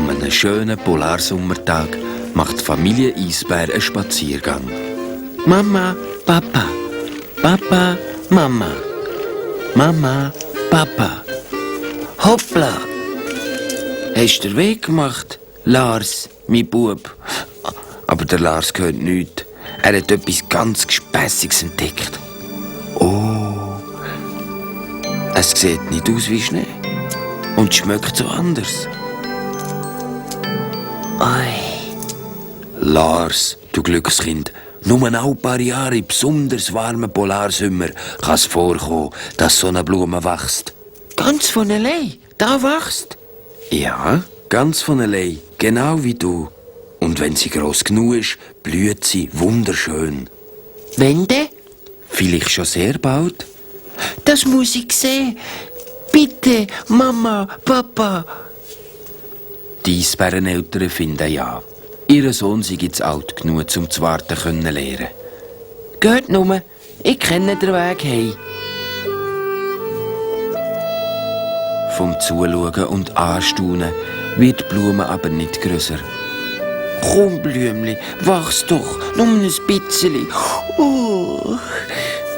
An einem schönen Polarsommertag macht die Familie Eisbär einen Spaziergang. Mama, Papa, Papa, Mama, Mama, Papa. Hoppla! Hast du den Weg gemacht, Lars, mein Bub? Aber der Lars hört nichts. Er hat etwas ganz Gespässiges entdeckt. Oh, es sieht nicht aus wie Schnee und schmeckt so anders. Ei. Lars, du Glückskind, nur ein paar Jahre in besonders warmen Polarsommer kann es vorkommen, dass so eine Blume wächst. Ganz von allein? Da wächst? Ja, ganz von allein, genau wie du. Und wenn sie gross genug ist, blüht sie wunderschön. Wenn denn? Vielleicht schon sehr bald. Das muss ich sehen. Bitte, Mama, Papa. Die Eisbäreneltern finden ja. Ihr Sohn sei jetzt alt genug, um zu warten zu lernen. Geht nur, ich kenne den Weg heim. Vom Zuschauen und Anstaunen wird die Blume aber nicht grösser. Komm, Blümli, wachs doch, nur ein bisschen. Oh,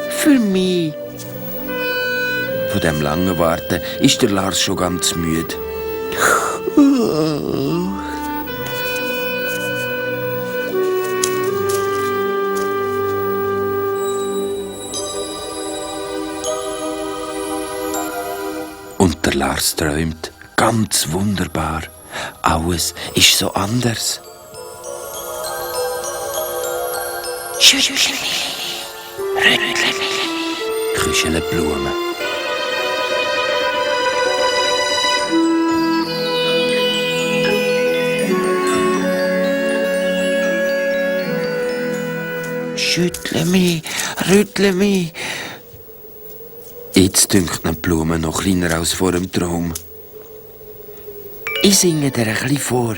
für mich. Von dem langen Warten ist der Lars schon ganz müde. Oh. Und der Lars träumt ganz wunderbar. Alles ist so anders. Schüttle, rüttle, küscheln Blumen. Schüttle mich, rüttle mich. Jetzt dünkt die Blume noch kleiner als vor dem Traum. Ich singe dir ein bisschen vor.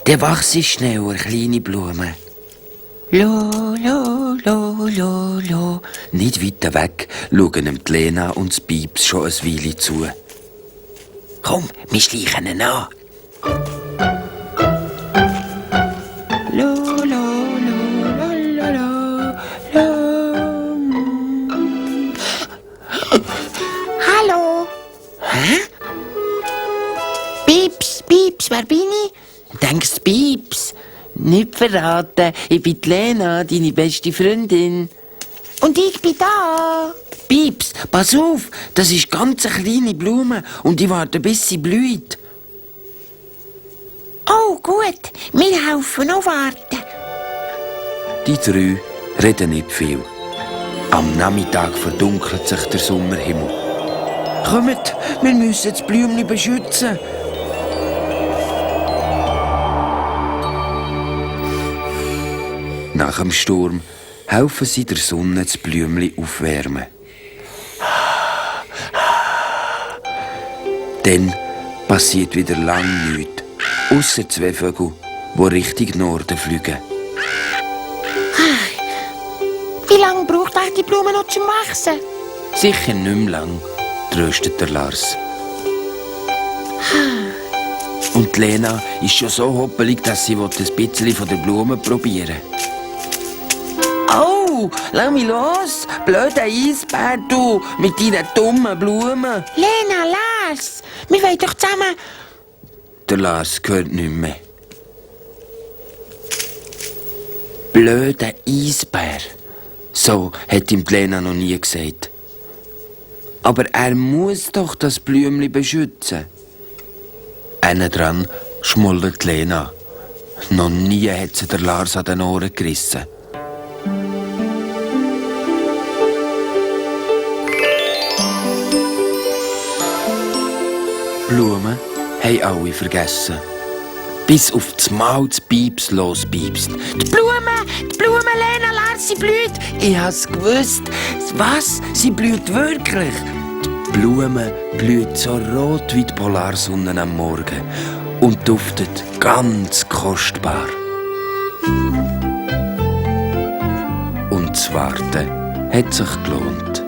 Der wachse schneller, kleine Blume. Lo, lo, lo, lo, lo. Nicht weiter weg schauen die Lena und das Pieps schon ein Weile zu. Komm, wir schleichen ihn an. Lo, lo, lo, lo, lo, lo, lo. Hallo? Hä? Pieps, Pieps, wer bin ich? Denkst du, Pieps? Nicht verraten, ich bin die Lena, deine beste Freundin. Und ich bin da. Pieps, pass auf, das ist ganz eine kleine Blume und ich warte, bis sie blüht. Oh, gut. Wir helfen noch warten. Die drei reden nicht viel. Am Nachmittag verdunkelt sich der Sommerhimmel. Kommt, wir müssen das Blümchen beschützen. Nach dem Sturm helfen sie der Sonne das Blümchen aufwärmen. Dann passiert wieder lang nichts, ausser 2 Vögel, die Richtung Norden fliegen. Wie lange braucht eigentlich die Blume noch zum Wachsen? Sicher nicht mehr lang, tröstet der Lars. Und die Lena ist schon so hoppelig, dass sie ein bisschen von der Blume probieren will. Oh, lass mich los, blöder Eisbär, du, mit deinen dummen Blumen. Lena, Lars, wir wollen doch zusammen... Der Lars hört nicht mehr. Blöder Eisbär. So hat ihm die Lena noch nie gesagt. Aber er muss doch das Blümchen beschützen. Innen dran schmuldert Lena. Noch nie hat sie der Lars an den Ohren gerissen. Blumen haben alle vergessen. Bis auf das Mal das Pieps lospiepst. Die Blume, Lena, Lars, sie blüht. Ich hab's gewusst. Was? Sie blüht wirklich? Die Blume blüht so rot wie die Polarsonne am Morgen und duftet ganz kostbar. Und das Warten hat sich gelohnt.